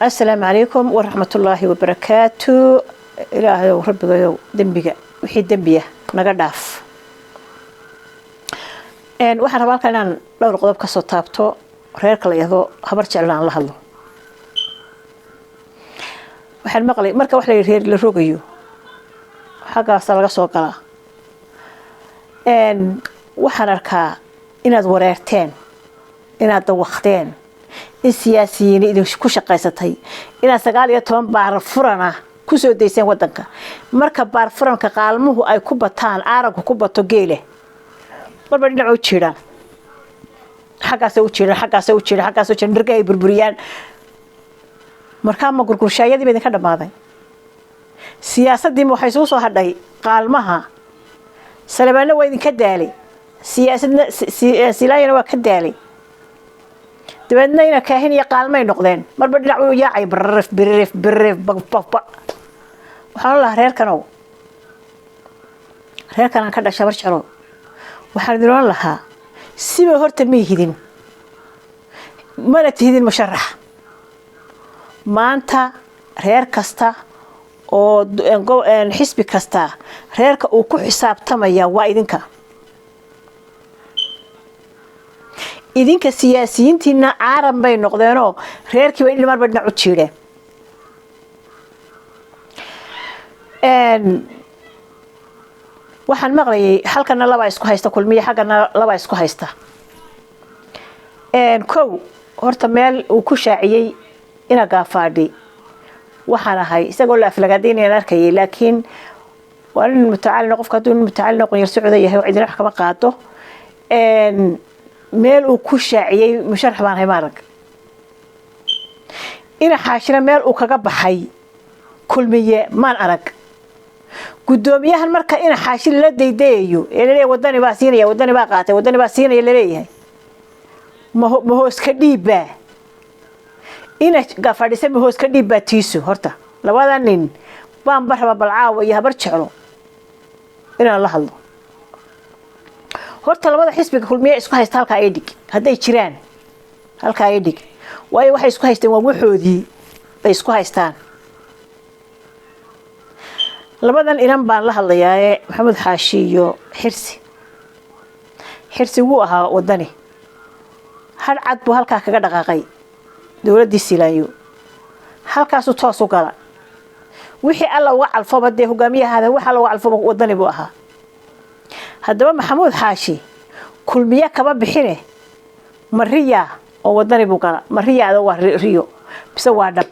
Assalaamu calaykum waraxmatullaahi wabarakaatu. Ilaahayow, rabbigayow, dembiga wixii dembiya naga dhaaf. Waxaan rabaa halkan inaan dhowr qodob ka soo taabto. Reerka la yidhaahdo Habar Jecel aan la hadlo. Waxaan maqlay marka wax la yidhi reer la rogayo, xaggaasa laga soo galaa. Waxaan arkaa inaad wareerteen, inaad dawaqteen, in siyaasiyiin idinku shaqaysatay, inaad 19 baar furana kusoo dayseen wadanka. Marka baar furanka qaalmuhu ay ku bataan, aaranku ku bato, geele marba dhinac u jiiraan, xaggaasay u jiiraan, xaggaasay u jiiraan, xaggaasay u jiiraan, dharga ay burburiyaan. Markaa ma gurgurshaayadii ba idinka dhammaaday? Siyaasaddiima waxay isugu soo hadhay qaalmaha. Salebaanna waa idinka daalay, siyaasadna Silaayana waa ka daalay. Dabeedna ina Kaahin iyo qaalmay noqdeen, marba dhinac u yaacay, birif birif birif bababa. Waxaan lahaa reerkanow, reerkan aan ka dhashay, Habar Jeclo, waxaan idin oran lahaa siba horta may hidin, mana tihidin musharax. Maanta reer kasta oo xisbi kasta reerka uu ku xisaabtamaya waa idinka. Idinka siyaasiyiintiina caaran bay noqdeenoo reerkiiba dhinamarba dhinac u jiidheen. Waxaan maqlayay halkana labaa isku haysta Kulmiye, xaggana labaa isku haysta. Kow horta meel uu ku shaaciyey ina Gaafaadhi waxaan ahay isagoo la aflagaadaynayaan arkayay, laakiin waa nin mutacalin. Qofka hadduu nin mutacalin oo qonyar socda yahay oo cidina wax kama qaado. Meel uu ku shaaciyey musharax baan ahay maarag. Ina Xaashina meel uu kaga baxay Kulmiye maan arag. Guddoomiyahan marka ina Xaashi lala daydayayo ee laleeyahay Wadani baa siinaya, Wadani baa qaatay, Wadani baa siinaya laleeyahay, ma hoos ka dhiibbaa? Ina Gaafadhise ma hoos ka dhiibbaa tiisu? Horta labada nin baanba raba balcaawa iyo Habar Jeclo inaan la hadlo. Horta labada xisbiga Kulmiye isku haysta halkaa ay dhig, hadday jiraan halkaa ay dhig, waayo waxay isku haysteen waa waxoodii bay isku haystaan. Labadan inan baan la hadlayaaye, Maxamuud Xaashi iyo Xirsi. Xirsi wuu ahaa Wadani, hadh cad buu halkaa kaga dhaqaaqay dowladdii Silaanyo, halkaasuu toos u gala. Wixii Alla uga calfoba dee hogaamiyahaada, wax Alla uga calfoba Wadani buu ahaa. Haddaba Maxamuud Xaashi Kulmiye kama bixine, mariya oo Wadani buu gala. Mariyaada waa riyo mise waa dhab?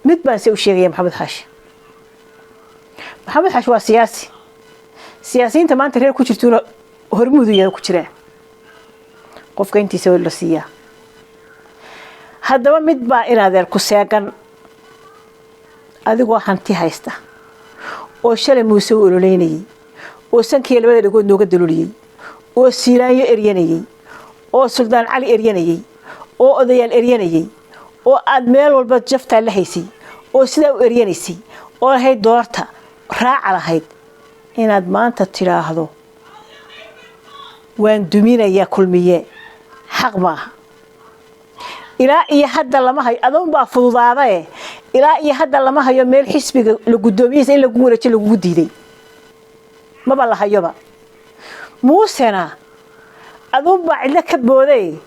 Mid baan se u sheegaya Maxamuud Xaashi. Maxamuud Xaashi waa siyaasi, siyaasiyiinta maanta reer ku jirtuuna hormuudu yahay ku jiraa, qofka intiisa la siiyaa. Haddaba mid baa inadeer ku seegan, adigoo hanti haysta oo shalay Muuse u ololeynayey, oo sankiiyo labada dhagood nooga daloliyey, oo Siilaanyo eryanayey, oo Suldaan Cali eryanayey, oo odayaal eryanayey, oo aad meel walba jaftaa la haysay, oo sidaa u eryanaysay, oo lahayd doorta raaca lahayd, inaad maanta tidhaahdo waan duminayaa Kulmiye, xaq maaha. Ilaa iyo hadda lama hayo, adoon baa fududaadae, ilaa iyo hadda lama hayo meel xisbiga la guddoomiyihiisa in lagu wareejiyo lagugu diiday, maba la hayoba. Muusena aduun baa cidlo ka booday,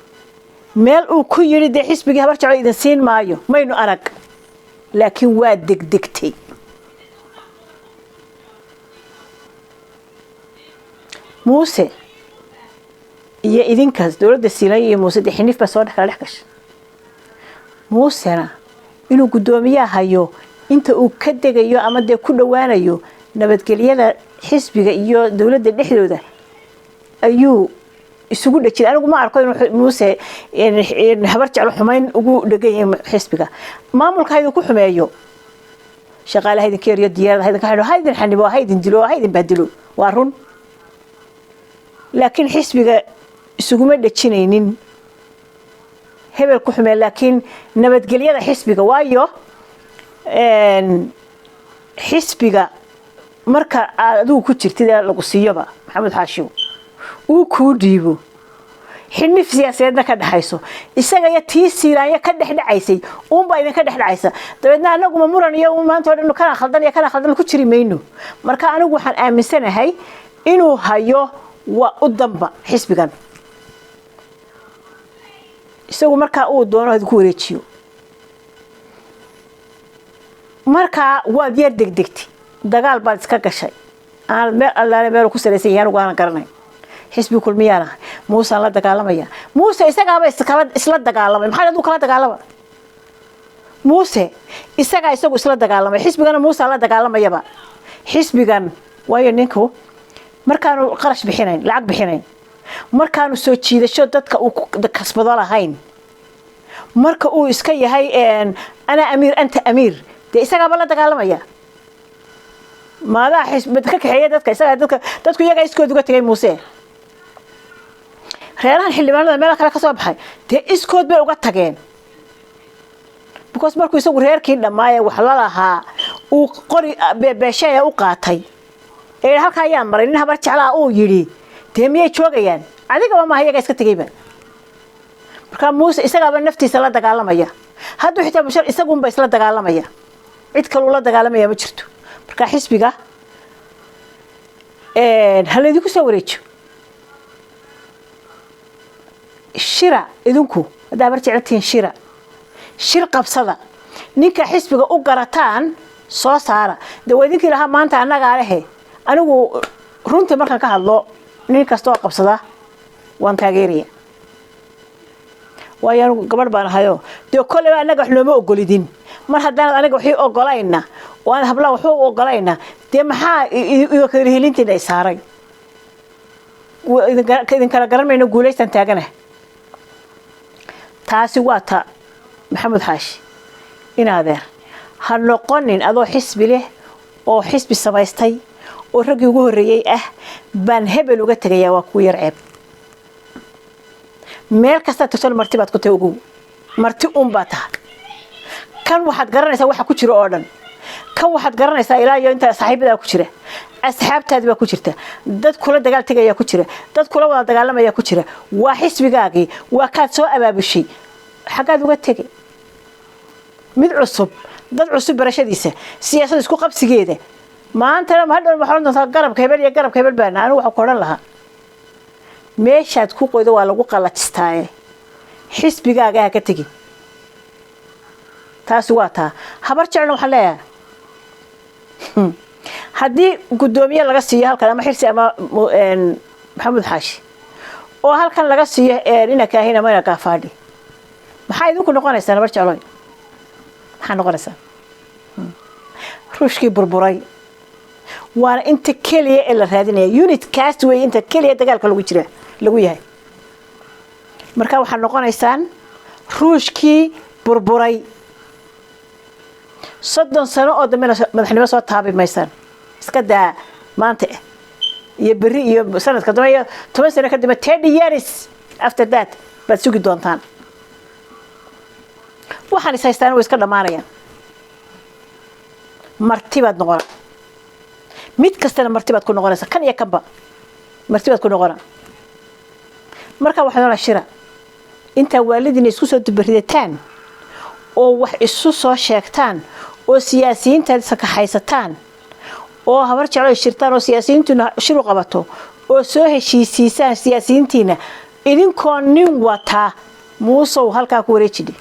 meel uu ku yidhi dee xisbigii Habar Jeclo idin siin maayo maynu arag, laakiin waa degdegtay. Muuse iyo idinkaas dowladda Siilay iyo Muuse dee xiniif baa soo dhex kala dhex gasha. Muusena inuu guddoomiyaha hayo inta uu ka degayo ama dee ku dhowaanayo nabadgelyada xisbiga iyo dowladda dhexdooda ayuu isugu dhejin. Anigu ma arko inuu Muuse Habar Jeclo xumayn ugu dhegan yahay. Xisbiga maamulka ha idinku xumeeyo, shaqaale ha idinka eriyo, diyaarad ha idinka xidho, ha idin xanibo, ha idin dilo, ha idin bahdilo, waa run, laakiin xisbiga isuguma dhejinaynin hebel ku xumee, laakiin nabadgelyada xisbiga. Waayo xisbiga marka aad adigu ku jirtid ee lagu siiyoba, Maxamed Xaashiw uu kuu dhiibo Xinif siyaasadeedna ka dhexayso isaga iyo tii Siiraanya ka dhex dhacaysay uunbaa idinka dhex dhacaysa. Dabeedna anaguma muran iyo maanta oo dhan kana khaldan iyo kana khaldan ku jiri mayno. Marka anigu waxaan aaminsanahay inuu hayo waa u danba xisbigan, isagu markaa uu doono idinku wareejiyo. Markaa waad yar degdegtay, dagaal baad iska gashay aanad meel allaale meel ku salaysan yahay anigu aanan garanay. Xisbi Kulmiyaan ahay, Muusaan la dagaalamaya. Muuse isagaaba isla dagaalamay, maxaa aduu kala dagaalama? Muuse isagaa isagu isla dagaalamay, xisbigana Muusaa la dagaalamayaba xisbigan. Waayo, ninku markaanu qarash bixinayn, lacag bixinayn, markaanu soo jiidasho dadka uu kasbado lahayn, marka uu iska yahay anaa amiir anta amiir, dee isagaaba la dagaalamaya. Maadaa xisbi ka kaxeeya dadka? Isagaa dadka, dadku iyagaa iskood uga tegay Muuse. Reerahan xildhibaanada meelo kale ka soo baxay dee iskood bay uga tageen, because markuu isagu reerkii dhammaaye wax la lahaa uu qori beesheeya u qaatay ee halkaa ayaa maray nin Habar Jeclaa uu yidhi, dee miyay joogayaan? Adigaba maaha, iyagaa iska tegeyba. Markaa Muuse isagaaba naftiisa la dagaalamaya. Hadduu xitaa mushar, isagunba isla dagaalamaya, cid kaluu la dagaalamaya ma jirto. Marka xisbiga ha laydinku soo wareejiyo. Shira idinku haddaa Habar Jeclatihiin, shira, shir qabsada, ninka xisbiga u garataan soo saara. De waa idinkii lahaa maanta annagaa lehe. Anigu runtii markaan ka hadlo, nin kasta oo qabsada waan taageeraya, waayo anigu gabadh baan ahayo. Dee kolleyba annaga wax nooma ogolidin. Mar haddaanad aniga waxii ogolayna oo aan hablaha waxba u ogolayna, dee maxaa iga helintiina i saaray? Idinkala garan mayno. Guulaystaan taagana. Taasi waa ta Maxamuud Xaashi. In adeer ha noqonin adoo xisbi leh oo xisbi samaystay oo raggii ugu horreeyey ah baan hebel uga tegayaa. Waa kugu yar ceeb. Meel kastaad tagtona marti baad ku tahay, ogow, marti uun baa tahay. Kan waxaad garanaysaa waxa ku jira oo dhan, kan waxaad garanaysaa ilaa iyo inta saaxiibadaa ku jira, asxaabtaadi baa ku jirta, dad kula dagaal tegayaa ku jira, dad kula wada dagaalamayaa ku jira. Waa xisbigaagii, waa kaad soo abaabushay. Xaggaad uga tegay mid cusub, dad cusub barashadiisa, siyaasada isku qabsigeeda? Maantana hadhow waxaa odhan doontaa garabka hebel iyo garabka hebel baana. Anigu waxaan ku odhan lahaa, meeshaad ku qoydo waa lagu qalajistaaye, xisbigaaga ha ka tegin. Taasi waa taa. Habar Jecelna waxaan leeyahay, haddii guddoomiye laga siiyo halkan ama Xirsi ama Maxamuud Xaashi, oo halkan laga siiyo ina Kaahin ama ina Gaafaadhi, maxaa idinku noqonaysaan? Habar Jecloy, maxaa noqonaysaa? Ruushkii burburay. Waana inta keliya ee la raadinaya, unit kaas wey inta keliya dagaalka lagu jira lagu yahay. Marka waxaad noqonaysaan Ruushkii burburay. 30 sano oo dambena madaxnimo soo taabi maysaan. Iska daa maanta iyo berri iyo sanadka dambe iyo 10 sano kadib, 30 years after that baad sugi doontaan. Waxaan is haystaan way iska dhammaanayaan. Marti baad noqona, mid kastana marti baad ku noqonaysa, kan iyo kanba marti baad ku noqona. Marka waxaad oona shira intaa waalidiina isku soo dubaridataan oo wax isu soo sheegtaan oo siyaasiyiintaad sakaxaysataan oo Habar Jeclo shirtaan oo siyaasiyiintuna shiru qabato oo soo heshiisiisaan siyaasiyiintiina, idinkoo nin wataa, Muusow halkaa ku wareejidhi.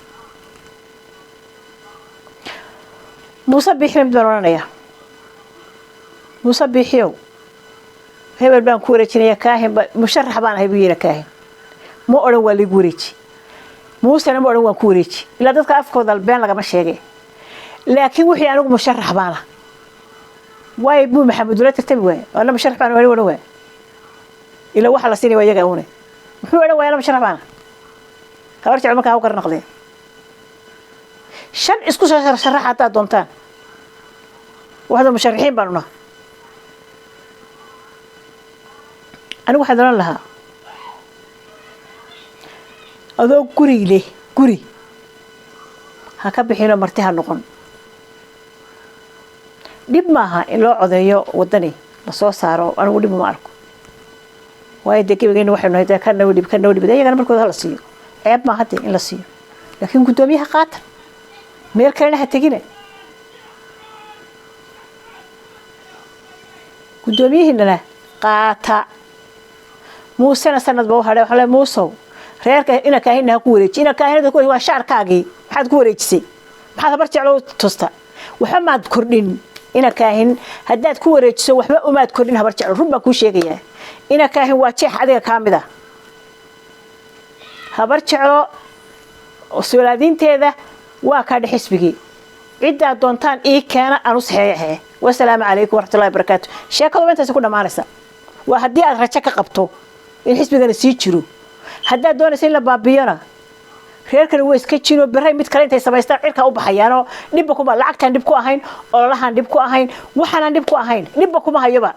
Muuse Biixina mid baan odhanayaa. Muuse Biixiyow, hebel baan ku wareejinaya, Kaahin musharax baan ahay buu yidhi. Kaahin ma odhan waa liigu wareeji, Muusena ma odhan waan ku wareeji, ilaa dadka afkooda been lagama sheege. Laakiin wixii anigu musharax baana waayo buu Maxamed ula tartami waaya, ana musharax baan odhan waaya. Ilaa waxa la siinaya waa iyaga une. Muxuu odhan waaya ana musharax baana? Habar Jecel markaa ha u garnaqdee. Shan isku soo sharaxa haddaad doontaan, waxda musharaxiin baanu naha. Anigu waxaan odhan lahaa, adoo guri leh guri ha ka bixinoo marti ha noqon. Dhib maaha in loo codeeyo Waddani lasoo saaro, anigu dhib uma arko. Waayo dee gebigeena waxaynu nahay dee ka noo dhib, ka noo dhib, dee iyagana markooda hala siiyo. Ceeb maaha dee in la siiyo, laakiin guddoomiyaha qaata, meel kalena ha tegina. Guddoomiyihiinana qaata. Muusena sanad ba u hadhay. Waxaa le Muusow, reerka ina Kaahina ha ku wareeji, ina Kaahinada ku wareeji. Waa shaarkaagii, maxaad ku wareejisay? Maxaad Habar Jeclo tusta? Waxba maad kordhin. Ina Kaahin haddaad ku wareejiso, waxba umaad kordhin Habar Jeclo. Run baan kuu sheegayaa, ina Kaahin waa jeex adiga kaa mid ah. Habar Jeclo solaadiinteeda waa kaa dhe xisbigii. Ciddaad doontaan ii keena, aan u saxeexee. Wasalaamu calaykum waraxmatullahi wabarakaatu. Sheekadu intaasi ku dhammaanaysa. Waa haddii aad rajo ka qabto in xisbigana sii jiro. Haddaad doonaysa in la baabiyona, reerkani way iska jiro. Beray mid kale intay samaystaan cirkaa u baxayaanoo dhibba kuma, lacagtaan dhib ku ahayn, ololahaan dhib ku ahayn, waxaanaan dhib ku ahayn, dhibba kuma hayoba.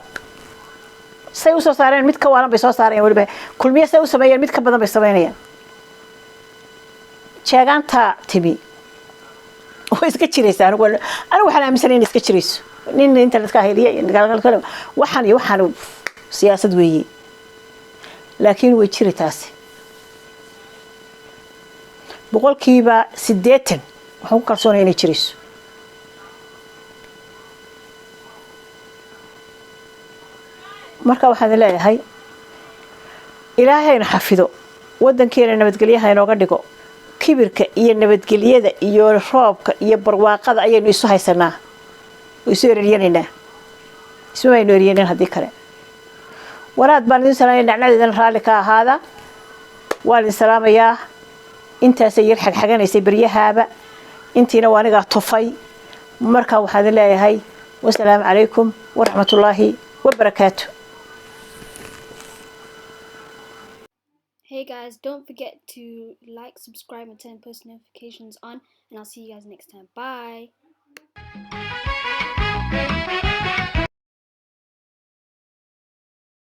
Say usoo saareen mid ka waalan bay soo saarayaan. Weliba Kulmiye say u sameeyeen mid ka badan bay samaynayaan. Jeegaanta timi way iska jiraysaa. Anigu waxaan aaminsanay in iska jirayso. Nin internetka heliya, waxaan iyo waxaan siyaasad weeye, laakiin way jiri taasi. 80% waxaan ku kalsoonaya inay jirayso. Marka waxaan leeyahay, Ilaahayna xafido, waddankeena nabadgelyaha inooga dhigo. Kibirka iyo nabadgelyada iyo roobka iyo barwaaqada ayaynu isu haysanaa oo isu ereryanaynaa. Isma baynu eryanin haddii kale. Waraad baan idin salaamaya, nacnadeedana raalli ka ahaada. Waan idin salaamayaa. Intaasay yar xagxaganaysay beryahaaba, intiina waa anigaa tufay. Marka waxaan idin leeyahay, wasalaamu calaykum waraxmatullaahi wabarakaatu. Hey guys, don't forget to like, subscribe, and turn post notifications on, and I'll see you guys next time. Bye.